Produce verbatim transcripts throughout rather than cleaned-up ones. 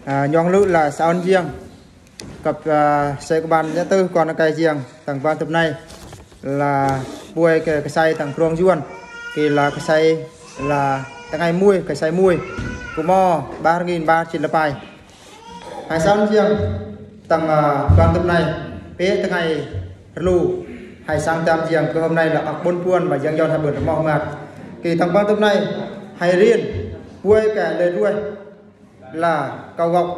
А, ньонг лы ла са ъын джианг. Кап, а, сей кабан нья ту кон кай джианг. Тang ban тъб най. Ла пуай кэ касай тang крон джуан. Ки ла касай ла тънgai муй, касай муй. Кумо, бар гин, бар чит ла пай. Hai sa ъын джианг. Tang, а, ban тъб най. Пе tънgai рлу. Hai sang там джианг. Кэ hôm nay ла ак бун пуан ма джианг джон hai бун ма мат. Ки tang ban тъб най. Hai риин. Пуай кэ ле дуай. Ла као гок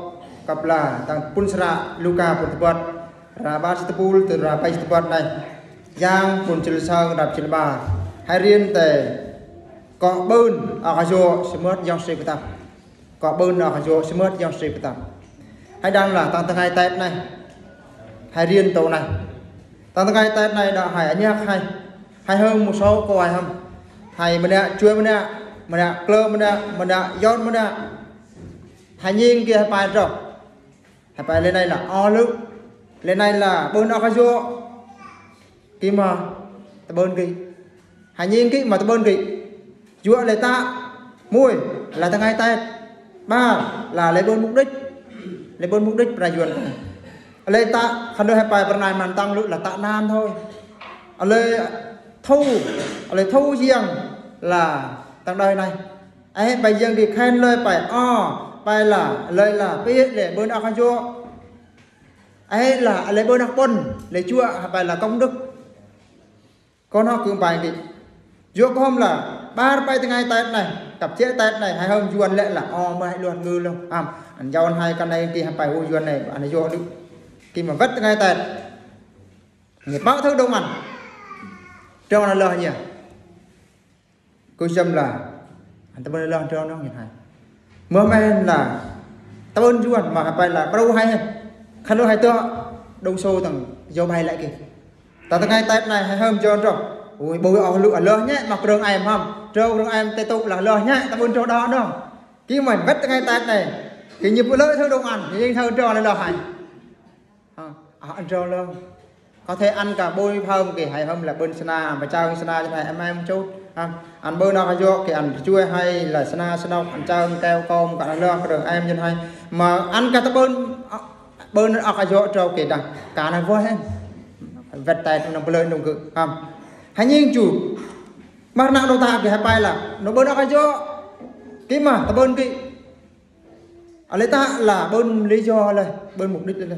кап ла tang пун сра Лука пун тъбат. Ра бар чит тъпул, ту ра пай чит тъбат най. Джианг пун чил саъ, рап чил ба. Hai риин тэ кок бун ак джо шмат джианг ши ктаб. Кок бун ак джо шмат джианг ши ктаб. Hai đang ла tang tънgai тет най. Hai риин то най. Tang tънgai тет най да hai аньяк hai. Hai hôm му со ко hai hôm. Hai мъня, чуэ мъня, мъня, кло мъня, мъня, йон мъня. Hai ньинг ки hai пай дров. Hai пай ле най ла о лы. Ле най ла бун ак джо. Ки ма тъбън ки. Hai ньинг ки ма тъбън ки. Джуа ле та. Муй. Ла tънgai тет. Бар. Ла ле бун мукдич. Ле бун мукдич пра джуан. Ле та. Khân đơi hai pay pernai man tang lư la ta nan thôi. Lê thu. Lê thu jeng la tang đơi nai. Ê, pay jeng ki khen lơi pay o, pay la, lơi la pê lê bơn ak jô. Ê, la lê bơn ak pôn, lê jua pay la công đức. Kon hok kư̆m pay ki. Jua khôm la bar pay tơngai Tết nai, kăp jê̆ Tết nai, hai hôm juăn lĕ la, o, mơi hai luăn ngư lơ̆ng. Am, ăn jao ăn hai kăn nai ki hăm pay u juăn nai, ăn jao đư̆. Ki ma wĕt tơngai Tết. Ngi pă thơ dong ăn. Trong na lơ nhia. Kơ jăm la. Ăn tơ bơn lơ trong nong ngi hai. Mơ men la. Tơ bơn juăn ma hăm pay la. Brâu hai hen. Khăn lơ hai tơ. Dong sô tăng jao bay lĕ ki. Ta tơngai Tết nai hai hôm jao trong. Ui, bơi o lu a lơ nhĕ, ma krơng em hăm. Trong krơng em tê tụ la lơ nhĕ, ta bơn trong đó nong. Ki mơi wĕt tơngai Tết nai. Ki nhi pơ lơ thơ dong ăn, nhi thơ trong la lơ hai. Ha, a, ăn trong lơ. Có thể ăn cả bơi hôm ki hai hôm la bơn sna, ăn pơčang sna jăn hai em em chút. Ha, ăn bơn ak jô ki ăn chui hai la sna sna, ăn čang keo kom ka la lơ krơng em jăn hai. Ma ăn ka tơ bơn, a, bơn ak jô trong ki đăng. Ka na vơi hen. Wĕt Tết nong pơ lơ nong kơ. Ha. Hai nhi chu. Mar na đô ta ki hăm pay la. Nong bơn ak jô. Ki ma, tơ bơn ki. A lê ta la bơn lý do la, bơn mục đích la.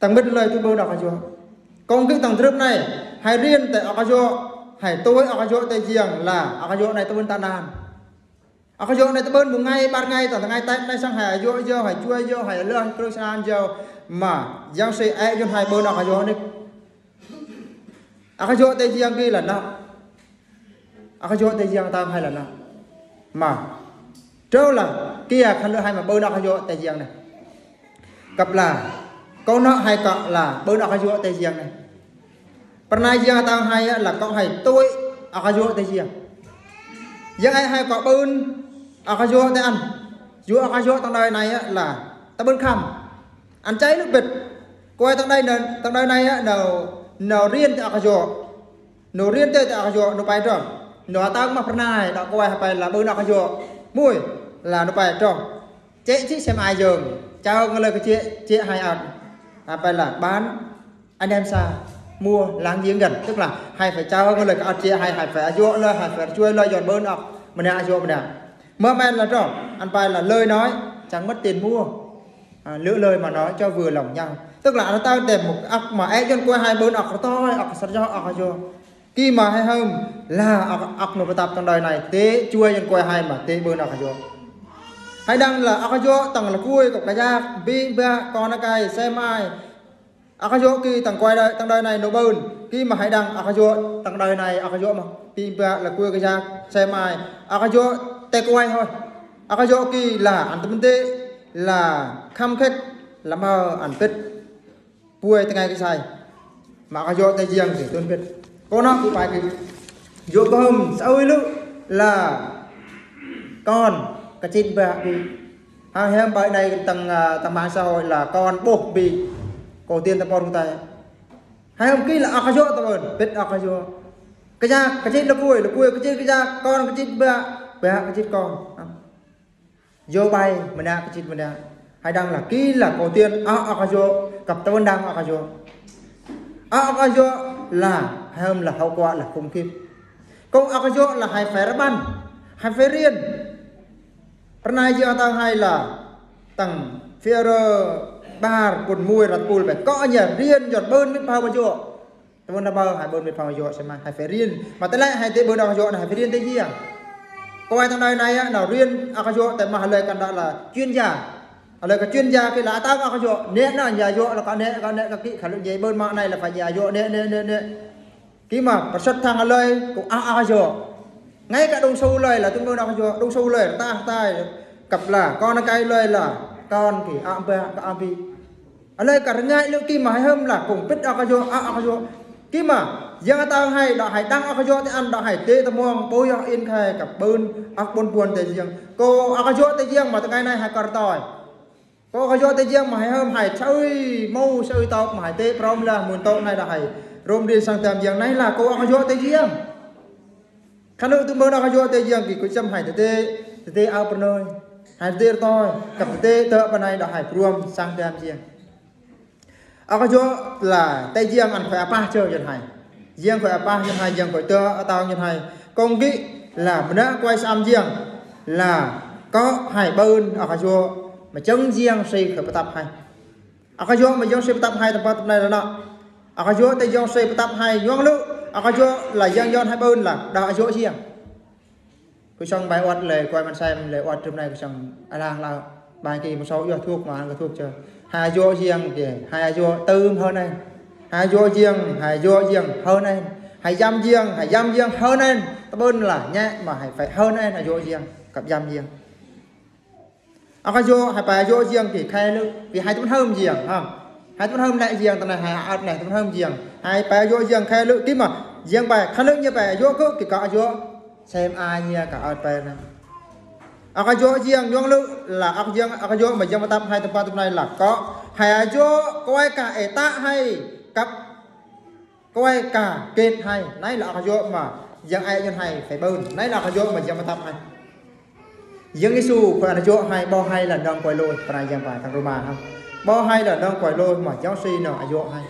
Tăng mĕt lơi tu bơn ak jô. Kông ki tăng trơp nai, hai rien tơ ak jô, hai tui ak jô tơ jiăng la, ak jô nai tơ bơn ta nan. Ak jô nai tơ bơn mùng ngày, bar ngày, tơ tơngai Tết nai sang hai jô jô, hai chui jô, hai lơ, hai krơng sna jô, ma, jang si ê jun hai bơn ak jô nik. Ak jô tơ jiăng ki la na. Ak jô tơ jiăng tang hai la na. Ma. Trâu la, kia khăn lơ hai ma bơn ak jô tơ jiăng nai. Kăp la. Kông na hai kă la, bơn ak jô tơ jiăng nai. Pernai jiăng tang hai la kông hai tui ak jô tơ jiăng. Jiăng ai hai kă bơn ak jô tơ ăn. Jô ak jô tang đơi nai la. Tơ bơn khăm. Ăn čai lu bĕt. Kơ ai tang đơi nai, tang đơi nai a, nao, nao rien tơ ak jô. Nao rien tơ tơ ak jô, nao pay trong. Nao tang ma pernai, đă kơ ai hăm pay la bơn ak jô. Mui, la nao pay trong. Jê̆ jê̆ sem ai jơng. Čao ngơ lơi kơ jê̆, jê̆ hai ăn. Hăm pay la bán anh em xa, mua láng giếng gần. Tức là hai phải čao ngơ lơi kơ ak jê̆ hai, hai phải ak jô lơi, hai phải chui lơi, yon bơn ak. Mơnă ak jô mơnă. Mơ men la trong, ăn pay la lời nói, chẳng mất tiền mua. À, lựa lời mà nói cho vừa lòng nhau. Tức là ăn tao tơm mŭk ak ma, ê, jăn kơ ai hai bơn ak rơtoi, ak sar jô, ak jô. Ki ma hai hôm, la ak, ak nô pơtăp tang đơi nai, tê, chui jăn kơ ai hai ma, tê bơn ak jô. Hai đăng la ak jô, tang la kui, kăp kơjak, bi bă, kon ak ai, xe máy. Ak jô ki tang kơ ai đơi, tang đơi nai nô bơn. Ki ma hai đăng ak jô tang đơi nai ak jô ma. Pi ba la kơ kơjak sem ai. Ak jô tê kơ ai hoi. Ak jô ki la ăn tơ bơn tê la khăm khĕt la mơ ăn pĭt. Pui tơngai kơsai. Ma ak jô tơ jiăng ki tŭn pĭt. Kon hok kư̆m pay ki. Jô bơm sa ui lu la kon kơčit bă bi. Hăng hem bai nai tang, a, tang mạng xã hội la kon bôh bi. Kơ tien tang por tai. Hem ki la ak jô tơ bơn, pĭt ak jô. Kơjak, kơčit la kui, la kui kơčit kơjak, kon kơčit bă, bă kơčit kon. Yua bai mơnă kơ chit mơnă. Hai đăng lah ki lah kâu tiên ăk ăk a yua, kăp tơwăn đăng ăk a yua. Ăk ăk a yua lah, hai hơm lah hậu quả lah khủng khiếp. Kâu ăk a yua lah hai phải rơbăn, hai phải riêng. Pơnai jing atang hai lah, tang phiơrơ bar pun mui rat pul bai. Kâu ăk a yua riêng yua bơ̆n mĭt phao a yua. Tơmăn na bơ hai bơ̆n mĭt phao a yua sơmai, hai phải riêng. Mă tơlơi hai tê bơ̆n ăk a yua na hai phải riêng tê jing. Kâu ai tang đơi nai a, na riêng ăk a yua tê mă lơi kăn đă lah chuyên gia. Lơi kơ chuyên gia ki lah atang ăk a yua, nê na ya yua lah kơ nê, kơ nê kơ ki, khă lơi jing bơ̆n mă nai lah phải ya yua nê, nê, nê, nê. Ki mă, pơsăt thang lơi, kâu ăk ăk a yua. Ngai kơ đung su lơi lah, tŭn bơ̆n ăk a yua, đung su lơi, tah tai, kăp lah, kon kai lơi lah, kon ki, ăk ba, kơ ăk bi. Lơi kơ rơngai lơi ki mă hai hơm lah, kông pit ăk a yua, ăk ăk a yua. Ki mă, jing atang hai, đă hai đăng ăk a yua tê ăn, đă hai tê tơmong, bô yua in khai, kăp bơ̆n, ăk bơ̆n buôn tê jing. Kâu ăk a yua tê jing, mă tơngai nai hai kar toi. Kâu ăk a yua tê jing mă hai hơm hai, sơi, mâu sơi tŏk mă hai tê, prom lah, mưn tŏk nai đă hai. Rôm rin sang tơm jing nai lah, kâu ăk a yua tê jing. Khăn lơi tŭn bơ̆n ăk a yua tê jing ki, kơ sơm hai tê tê, tê tê ao pơnơi. Hai tê tê toi, kăp tê tê tơ̆ pơnai đă hai prom sang tơm jing. Ăk a yua lah, tê jing ăn khoi apah chơ jăn hai. Jing khoi apah jăn hai, jing khoi tơ atang jăn hai. Kông ki lah, mơnă kuai sam jing. Lah, kơ hai bơ̆n ăk a yua, mă jing jing si khoi pơtăp hai. Ăk a yua mă jing si pơtăp hai tơpă tơpă nai lah nă. Ăk a yua tê jing si pơtăp hai, yua lơi. Ăk a yua lah jing yua hai bơ̆n lah, đă a yua jing. Kơ song bai ôt lơi, kuai măn sem lơi ôt trŭm nai kơ song alang lah. Bai ki mă sâu yua thuốc mă ăn kơ thuốc chơ. Hai a yua jing ki, hai a yua tơm hơ nai. Hai a yua jing, hai a yua jing hơ nai. Hai jăm jing, hai jăm jing hơ nai. Tơbơ̆n lah, nhẹ mă hai phải hơ nai, a yua jing, kăp jăm jing. Ăk a yua, hai bai a yua jing ki, khai lơi, vì hai tŭn hơm jing, ha. Hai tŭn hơm lĕ jing, tơnai hai ăt nai tŭn hơm jing. Hai bai a yua jing khai lơi, ki mă, jing bai, khăn lơi nhi bai a yua kơ, ki kơ a yua. Sem ai nhi kơ ăt bai nai. Ăk a yua jing, yua lơi, lah ăk jing, ăk a yua mă jing pơtăp hai tơpă tơpă nai lah kơ. Hai a yua, kơ ai kơ ê tăk hai, kăp kơ ai kơ kĕt hai, nai lah ăk a yua mă, jing ai jăn hai phải bơ̆n, nai lah ăk a yua mă jing pơtăp hai. Jing Yêsu khoi ăn a yua hai, bơ̆n hai lah đăng kuai lôi, pơnai jing bai tang Rôma ha. Bơ̆n hai lah đăng kuai lôi, mă jing si nơ̆ng a yua hai.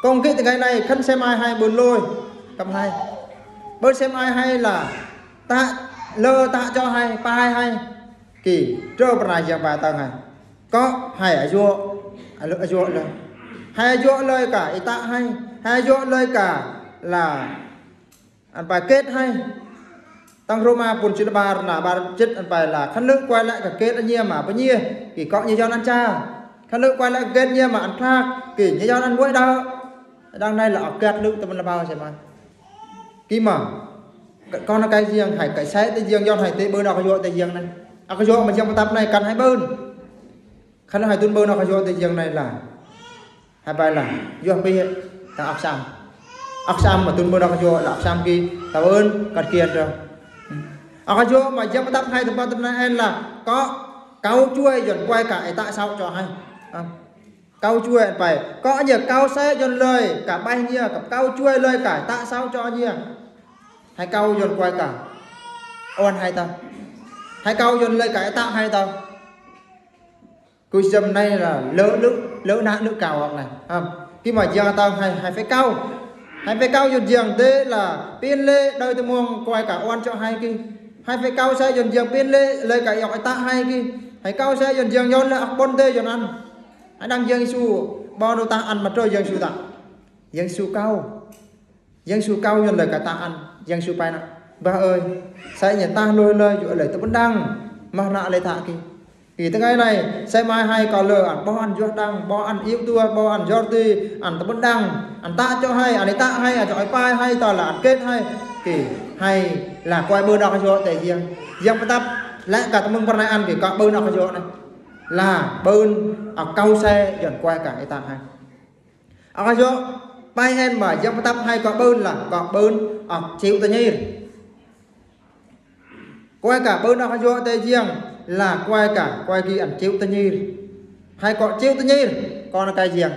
Kông ki tơngai nai, khăn sem ai hai bơ̆n lôi, kăp hai. Bơ̆n sem ai hai lah, tăk, lơ tăk chơ hai, pai hai. Ki, trơ pơnai jing bai tang hai. Kơ hai a yua, a yua lơi. Hai a yua lơi kơ ê tăk hai. Hai a yua lơi kơ lah ăn bai kĕt hai. Tang Rôma pun chit bar na bar chit ăn bai lah. Khăn lơi kuai lĕ kơ kĕt nhi mă bơnye. Ki kơ nhi yua ăn cha. Khăn lơi kuai lĕ kĕt nhi mă ăn klak. Ki nhi yua ăn wai đă. Đăng nai lah ăk kĕt lơi tơmăn lah bai sơmai. Ki mă. Kơ, kơ nă kai jing hai, kai sai tê jing yua hai tê bơ̆n ăk a yua tê jing nai. Ăk a yua mă jing pơtăp nai kăn hai bơ̆n. Khăn lơi hai tŭn bơ̆n ăk a yua tê jing nai lah. Hai bai lah, yua pi, tang ăk sam. Ăk sam mă tŭn bơ̆n ăk a yua lah ăk sam ki, tơbơ̆n, kăt kian tơ. Ăk a yua mă jing pơtăp hai tơpă tơpă nai lah, kơ, kâu chuai jăn kuai kơ ê tăk sâu chơ hai. Ha. Kâu chuai ăn bai. Kơ nhi kâu sai jăn lơi, kơ bai nhi, kơ kâu chuai lơi kơ ê tăk sâu chơ nhi. Hai kâu jăn kuai kơ. Ăn hai tơ. Hai kâu jăn lơi kơ ê tăk hai tơ. Kơ sơm nai lah, lơ lơ, lơ nă lơ kâu ăk nai. Ha. Ki mă jing atang hai, hai phải kâu. Hai phải kâu jăn jing tê lah, pin lĕ đơi tơmong kuai kơ ăn chơ hai ki. Hai phải kâu sai jăn jing pin lĕ, lơi kơ yua ê tăk hai ki. Hai kâu sai jăn jing yua lơi ăk bơ̆n tê jăn ăn. Hai đăng jing Yêsu, bơ̆n đu tăk ăn mă trơ jing Yêsu tăk. Jing Yêsu kâu. Jing Yêsu kâu jăn lơi kơ tăk ăn, jing Yêsu pai nă. Bah ơi, sai nhi tah lôi lơi, yua lơi tơpăn đăng, mă nă lơi tăk ki. Ki tơngai nai, sai mai hai kơ lơi ăn, bơ̆n ăn yua đăng, bơ̆n ăn iu tua, bơ̆n ăn yua ti, ăn tơpăn đăng, ăn tăk chơ hai, ăn ê tăk hai, ăn chơ ê pai hai, tơ lah ăn kĕt hai. Ki, hai, lah kuai bơ̆n ăk a yua tê jing. Jing pơtăp, lĕ kơ tơmơ̆ng pơnai ăn ki, kơ bơ̆n ăk a yua nai. Lah, bơ̆n, ăk kâu sai, jăn kuai kơ ê tăk hai. Ăk a yua, pai hen mă, jing pơtăp hai kơ bơ̆n lah, kơ bơ̆n, ăk chịu tơ nhir. Kuai kơ bơ̆n ăk a yua tê jing, lah kuai kơ, kuai ki ăn chịu tơ nhir. Hai kơ chịu tơ nhir, kơ nă kai jing.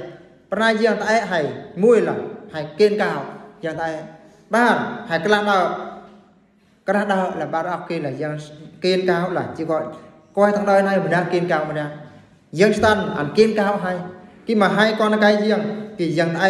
Pơnai jing tơ ê hai, mui lah, hai kên kâu, jing tơ ê. Bar, hai klan đao. Kơ đa đa lah bar ăk ki lah jing kên kâu lah, chi kơ Кой тахнай най маняр кен као маняр. Йиэн Сатан ан кен као хай. Кима хай кон кай йиэн, ки йиэн та